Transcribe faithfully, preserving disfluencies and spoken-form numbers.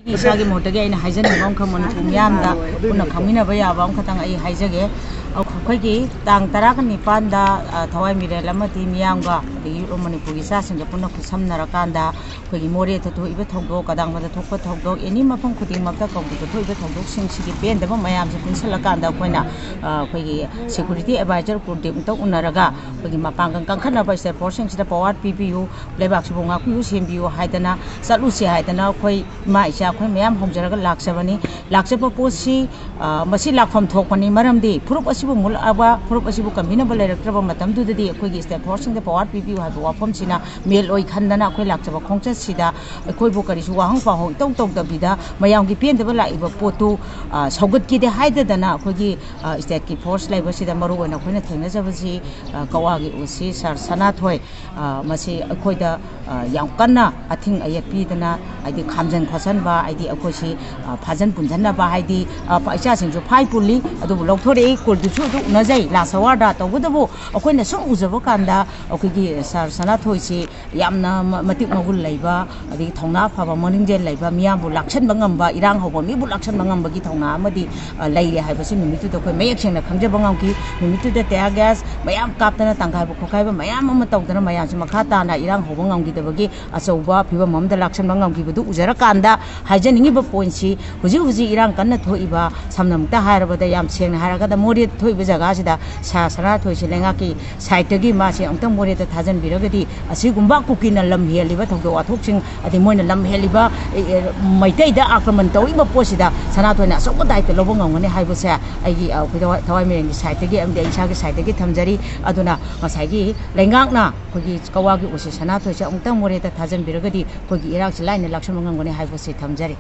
ꯏꯁꯥꯒꯤ ꯃꯣꯠꯇꯒꯤ ꯑꯩꯅ ꯍꯥꯏꯖꯅꯤꯡꯕ ꯑꯃꯈꯛ ꯃꯅꯤꯄꯨꯔ ꯃꯤꯌꯥꯝꯗ ꯄꯨꯟꯅ ꯈꯪꯃꯤꯟꯅꯕ ꯌꯥꯕ ꯑꯃꯈꯛꯇꯪ ꯑꯩ ꯍꯥꯏꯖꯒꯦ꯫ ꯑꯩꯈꯣꯏꯒꯤ ꯇꯥꯡ ꯇꯔꯥꯒ ꯅꯤꯄꯥꯟꯗ, ꯑ, ꯊꯋꯥꯏ ꯃꯤꯔꯦꯜ ꯑꯃꯗꯤ ꯃꯤꯌꯥꯝꯒ ꯑꯗꯒꯤ ꯌꯨꯠ ꯑꯣꯐ ꯃꯅꯤꯄꯨꯔꯒꯤ ꯏꯆꯥꯁꯤꯡꯒ ꯄꯨꯟꯅ ꯈꯨꯠꯁꯝꯅꯔꯀꯥꯟꯗ ꯑꯩꯈꯣꯏꯒꯤ ꯃꯣꯔꯦꯗ ꯊꯣꯛꯏꯕ ꯊꯧꯗꯣꯛ, ꯀꯗꯥꯡꯕꯗ ꯊꯣꯛꯄ ꯊꯧꯗꯣꯛ, ꯑꯦꯅꯤ ꯃꯐꯝ ꯈꯨꯗꯤꯡꯃꯛꯇ ꯀꯧꯕꯗ ꯊꯣꯛꯏꯕ ꯊꯧꯗꯣꯛꯁꯤꯡꯁꯤꯒꯤ ꯄꯦꯟꯗꯕ ꯃꯌꯥꯝꯁꯦ ꯄꯨꯟꯁꯤꯜꯂꯀꯥꯟꯗ ꯑꯩꯈꯣꯏꯅ, ꯑ, ꯑꯩꯈꯣꯏꯒꯤ ꯁꯦꯀ꯭ꯌꯨꯔꯤꯇꯤ ꯑꯦꯗꯚꯥꯏꯖꯔ ꯀꯨꯜꯗꯤꯞ ꯑꯝꯇ ꯎꯅꯔꯒ ꯑꯩꯈꯣꯏꯒꯤ ꯃꯄꯥꯡꯒꯜ ꯀꯟꯈꯠꯅꯕ ꯁ꯭ꯇꯦꯠ ꯐꯣꯔꯁꯁꯤꯡꯁꯤꯗ ꯄꯋꯥꯔ ꯄꯤꯕꯤꯌꯨ, ꯂꯩꯕꯥꯛꯁꯤꯕꯨ ꯉꯥꯛꯄꯤꯌꯨ, ꯁꯦꯝꯕꯤꯌꯨ ꯍꯥꯏꯗꯅ ꯆꯠꯂꯨꯁꯤ ꯍꯥꯏꯗꯅ ꯑꯩꯈꯣꯏ ꯏꯃꯥ ꯏꯆꯥ ꯑꯩꯈꯣꯏ ꯃꯌꯥꯝ ꯍꯧꯖꯔꯒ ꯂꯥꯛꯆꯕꯅꯤ꯫ ꯂꯥꯛꯆꯕ ꯄꯣꯠꯁꯤ, ꯑ, ꯃꯁꯤ ꯂꯥꯛꯐꯝ ꯊꯣꯛꯄꯅꯤ꯫ ꯃꯔꯝꯗꯤ ꯐꯨꯔꯨꯞ ꯑꯁꯤꯕꯨ ꯃꯨꯜꯂꯛꯑꯕ, ꯐꯨꯔꯨꯞ ꯑꯁꯤꯕꯨ ꯀꯟꯕꯤꯅꯕ ꯂꯩꯔꯛꯇ꯭ꯔꯕ ꯃꯇꯝꯗꯨꯗꯗꯤ ꯑꯩꯈꯣꯏꯒꯤ ꯁ꯭ꯇꯦꯠ ꯐꯣꯔꯁꯁꯤꯡꯗ ꯄꯋꯥꯔ ꯄꯤꯕꯤꯌꯨ ꯍꯥꯏꯕ ꯋꯥꯐꯝꯁꯤꯅ ꯃꯦꯜ ꯑꯣꯏ ꯈꯟꯗꯅ ꯑꯩꯈꯣꯏ ꯂꯥꯛꯆꯕ ꯈꯣꯡꯆꯠꯁꯤꯗ ꯑꯩꯈꯣꯏꯕꯨ ꯀꯔꯤꯁꯨ ꯋꯥꯍꯪ ꯄꯥꯎꯍꯪ ꯏꯇꯧ ꯇꯧꯗꯕꯤꯗ ꯃꯌꯥꯝꯒꯤ ꯄꯦꯟꯗꯕ ꯂꯥꯛꯏꯕ ꯄꯣꯠꯇꯨ, ꯑ, ꯁꯧꯒꯠꯈꯤꯗꯦ ꯍꯥꯏꯗꯗꯅ ꯑꯩꯈꯣꯏꯒꯤ, ꯑ, ꯁ꯭ꯇꯦꯠꯀꯤ ꯐꯣꯔꯁ ꯂꯩꯕꯁꯤꯗ ꯃꯔꯨꯑꯣꯏꯅ ꯑꯩꯈꯣꯏꯅ ꯊꯦꯡꯅꯖꯕꯁꯤ, ꯑ, ꯀꯋꯥꯒꯤ ꯑꯣ ꯁꯤ ꯁꯥꯔ ꯁꯅꯥꯊꯣꯏ, ꯑ, ꯃꯁꯤ ꯑꯩꯈꯣꯏꯗ, ꯑ, ꯌꯥꯝ ꯀꯟꯅ ꯑꯊꯤꯡ ꯑꯌꯦꯠ ꯄꯤꯗꯅ, ꯍꯥꯏꯗꯤ ꯈꯥꯝꯖꯟ ꯈꯣꯠꯆꯟꯕ, ꯍꯥꯏꯗꯤ ꯑꯩꯈꯣꯏꯁꯤ, ꯑ, ꯐꯥꯖꯟ ꯄꯨꯟꯖꯟꯅꯕ, ꯍꯥꯏꯗꯤ, ꯑ, ꯐ-, ꯏꯆꯥꯁꯤꯡꯁꯨ ꯐꯥꯏ ꯄꯨꯜꯂꯤ, ꯑꯗꯨꯕꯨ ꯂꯧꯊꯣꯔꯛꯏ, ꯀꯨꯜꯗꯨꯁꯨ ꯑꯗꯨ ꯎꯅꯖꯩ ꯂꯥꯁ ꯑꯋꯥꯔꯗ꯫ ꯇꯧꯕꯇꯕꯨ ꯑꯩꯈꯣꯏꯅ ꯁꯨꯝ ꯎꯖꯕ ꯀꯥꯟꯗ ꯑꯩꯈꯣꯏꯒꯤ ꯁꯥꯔ ꯁꯅꯥꯊꯣꯏꯁꯤ ꯌꯥꯝꯅ ꯃ-, ꯃꯇꯤꯛ ꯃꯒꯨꯟ ꯂꯩꯕ, ꯑꯗꯒꯤ ꯊꯧꯅꯥ ꯐꯕ, ꯃꯅꯤꯡꯖꯦꯜ ꯂꯩꯕ, ꯃꯤꯌꯥꯝꯕꯨ ꯂꯥꯛꯁꯟꯕ ꯉꯝꯕ, ꯏꯔꯥꯡ ꯍꯧꯕ ꯃꯤꯕꯨ ꯂꯥꯛꯁꯟꯕ ꯉꯝꯕꯒꯤ ꯊꯧꯅꯥ ꯑꯃꯗꯤ, ꯑ, ꯂꯩꯔꯦ ꯍꯥꯏꯕꯁꯤ ꯅꯨꯃꯤꯠꯇꯨꯗ ꯑꯩꯈꯣꯏ ꯃꯌꯦꯛ ꯁꯦꯡꯅ ꯈꯪꯖꯕ ꯉꯝꯈꯤ꯫ ꯅꯨꯃꯤꯠꯇꯨꯗ tear gas ꯃꯌꯥꯝ ꯀꯥꯞꯇꯅ ꯇꯪꯈꯥꯏꯕ ꯈꯣꯠꯈꯥꯏꯕ ꯃꯌꯥꯝ ꯑꯃ ꯇꯧꯗꯅ ꯃꯌꯥꯝꯁꯤ ꯃꯈꯥ ꯇꯥꯅ ꯏꯔꯥꯡ ꯍꯧꯕ ꯉꯝꯈꯤꯗꯕꯒꯤ ꯑꯆꯧꯕ ꯐꯤꯕꯝ ꯑꯃꯗ ꯂꯥꯛꯁꯟꯕ ꯉꯝꯈꯤꯕꯗꯨ ꯎꯖꯔꯀꯥꯟꯗ ꯍꯥꯏꯖꯅꯤꯡꯉꯤꯕ ꯄꯣꯏꯟꯁꯤ, ꯍꯧꯖꯤꯛ ꯍꯧꯖꯤꯛ ꯏꯔꯥꯡ ꯀꯟꯅ ꯊꯣꯛꯏꯕ, ꯁꯝꯅꯃꯛꯇ ꯍꯥꯏꯔꯕꯗ, ꯌꯥꯝ ꯁꯦꯡꯅ ꯍꯥꯏꯔꯒꯗ, ꯃꯣꯔꯦꯗ ꯊꯣꯛꯏꯕ ꯖꯒꯥꯁꯤꯗ ꯁꯥ-, ꯁꯅꯥꯊꯣꯏꯁꯤ ꯂꯩꯉꯥꯛꯀꯤ ꯁꯥꯏꯠꯇꯒꯤ ꯃꯥꯁꯦ ꯑꯃꯨꯛꯇꯪ ꯃꯣꯔꯦꯗ ꯊꯥꯖꯤꯟꯕꯤꯔꯒꯗꯤ ꯑꯁꯤꯒꯨꯝꯕ ꯀꯨꯀꯤꯅ ꯂꯝ ꯍꯦꯜꯂꯤꯕ ꯊꯧꯗꯣꯛ ꯋꯥꯊꯣꯛꯁꯤꯡ, ꯑꯗꯩ ꯃꯣꯏꯅ ꯂꯝ ꯍꯦꯜꯂꯤꯕ, ꯑꯦ, ꯑꯦ, ꯃꯩꯇꯩꯗ ꯑꯥꯀ꯭ꯔꯃꯟ ꯇꯧꯔꯤꯕ ꯄꯣꯠꯁꯤꯗ ꯁꯅꯥꯊꯣꯏꯅ ꯑꯆꯧꯕ ꯗꯥꯏꯇ ꯂꯧꯕ ꯉꯝꯒꯅꯤ ꯍꯥꯏꯕꯁꯦ ꯑꯩꯒꯤ, ꯑ, ꯊꯋꯥꯏ-, ꯊꯋꯥꯏ ꯃꯤꯔꯦꯟꯒꯤ ꯁꯥꯏꯠꯇꯒꯤ ꯑꯃꯗꯤ ꯑꯩ ꯏꯁꯥꯒꯤ ꯁꯥꯏꯠꯇꯒꯤ ꯊꯝꯖꯔꯤ꯫ ꯑꯗꯨꯅ ꯉꯁꯥꯏꯒꯤ ꯂꯩꯉꯥꯛꯅ ꯑꯩꯈꯣꯏꯒꯤ ꯀꯋꯥꯒꯤ ꯑꯣ ꯁꯤ ꯁꯅꯥꯊꯣꯏꯁꯦ ꯑꯃꯨꯛꯇꯪ ꯃꯣꯔꯦꯗ ꯊꯥꯖꯤꯟꯕꯤꯔꯒꯗꯤ ꯑꯩꯈꯣꯏꯒꯤ ꯏꯔꯥꯡꯁꯤ ꯂꯥꯏꯅ ꯂꯥꯛꯁꯟꯕ ꯉꯝꯒꯅꯤ ꯍꯥꯏꯕꯁꯤ ꯊꯝꯖꯔꯤ꯫